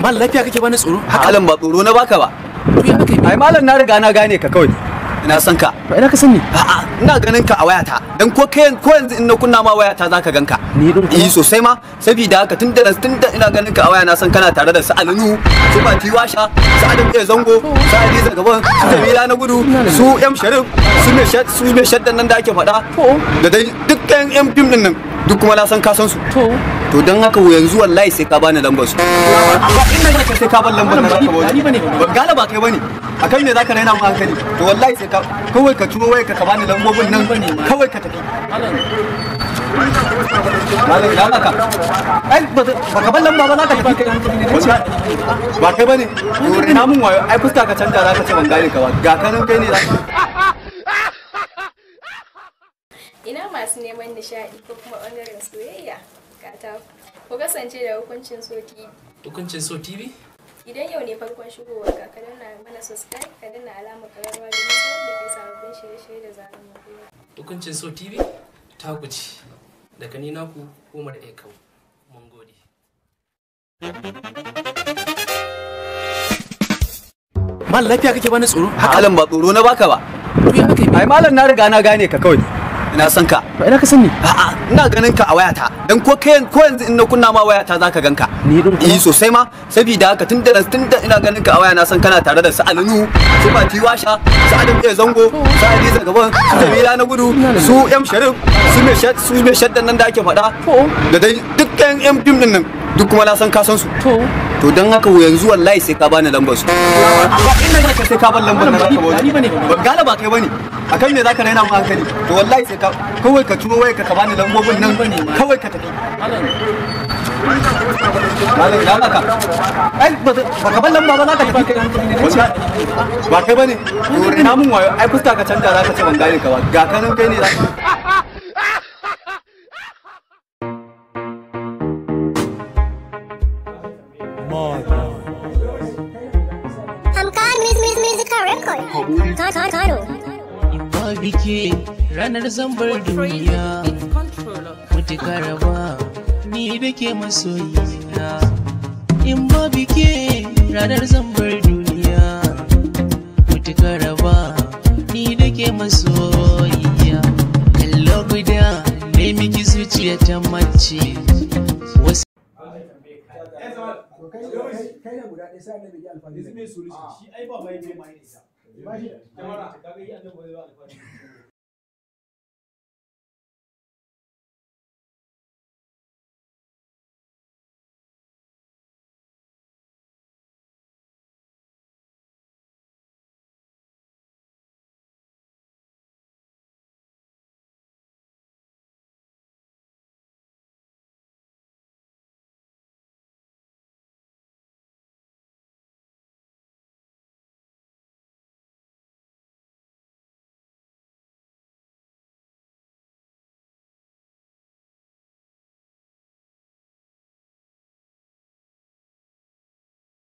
Mal lafiya kake bani tsoro? Malam ba tsoro na baka ba. To ya kai? Ai malam na riga na gane ka kawai. Ina son ka. To ina ka sani? A'a, ina ganin ka a wayata. Dan ko kai ko yanzu in na kunna ma wayata zaka ganka. Ni din Eh sosai ma, saboda haka tunda ina ganin ka a waya na san kana tare da su Alinu, su Fati Washa, su Adam A Zango, su Hadiza Gaban, su Jamila na Gudu, su M Sharif, su me shaddan nan da ake faɗa. Da dai dukkan yan fim din nan duk kuma na san ka san su. To don haka yanzu wallahi sai ka bani lambar su. Ba inda zaka sai ka ban lambar nan zaka bani. Ban gane ba kai bane. Akan me zaka raina mu hankali? To wallahi sai ka kawai ka turo wayarka ka bani lambobin nan kawai ka tafi. Malam ina zaka? Ai baka ban lamba ba zaka tafi. Ba kai bane. To raina mun wayo ai fuska ka canja zaka ce ban gane ka ba. Ga ka nan kai ne zaka. Ina masu neman nishaɗi ko kuma ɓangaren soyayya? Gata ku kasance da Hukuncin So TV. Hukuncin So TV? Idan yau ne farkon shigowar ka, ka danna mana subscribe, ka danna alamar ƙararrawa domin sanar da kai sababbin shirye-shirye da zarar mun ɗora. Hukuncin So TV ta ku ci. Daga ni naku Umar Ekau. Mun gode. Mal lafiya kake bani tsoro? Malam ba tsoro na baka ba. To ya kai? Ai malam na riga na gane ka kawai. Ina son ka. To ina ka sani? A'a, ina ganin ka a wayata. Dan ko kai ko yanzu in na kunna ma wayata zaka ganka. Ni din Eh sosai ma, saboda haka tunda ina ganin ka a waya na san kana tare da su Alinu, su Fati Washa, su Adam A Zango, su Hadiza Gaban, su Jamila na Gudu, su M Sharif, su me shaddan nan da ake faɗa. Da dai dukkan yan fim din nan duk kuma na san ka san su. To don haka yanzu wallahi sai ka bani lambar su. Ba inda zaka sai ka ban lambar nan zaka bani. Ban gane ba kai bane. Akan me zaka raina mu hankali? To wallahi sai ka kawai ka turo wayarka ka bani lambobin nan kawai ka tafi. Malam ina zaka? Ai baka ban lamba ba zaka tafi. Ba kai bane. To raina mun wayo ai fuska ka canja zaka ce ban gane ka ba. Ga ka nan kai ne zaka. Hamkan Musical Record. Kano. Biki ranar zambar duniya mutuka raba ni da ke masoyiya. In ba biki ranar zambar duniya mutuka raba ni da ke masoyiya. Kallo guda ne miki zuciya ta mace wasu kai da guda ɗaya sai annabi ya alfahari. Yanzu me solution? Shi ai ba mai mai mai ita. Kaga yi annabi ba zai ba alfahari.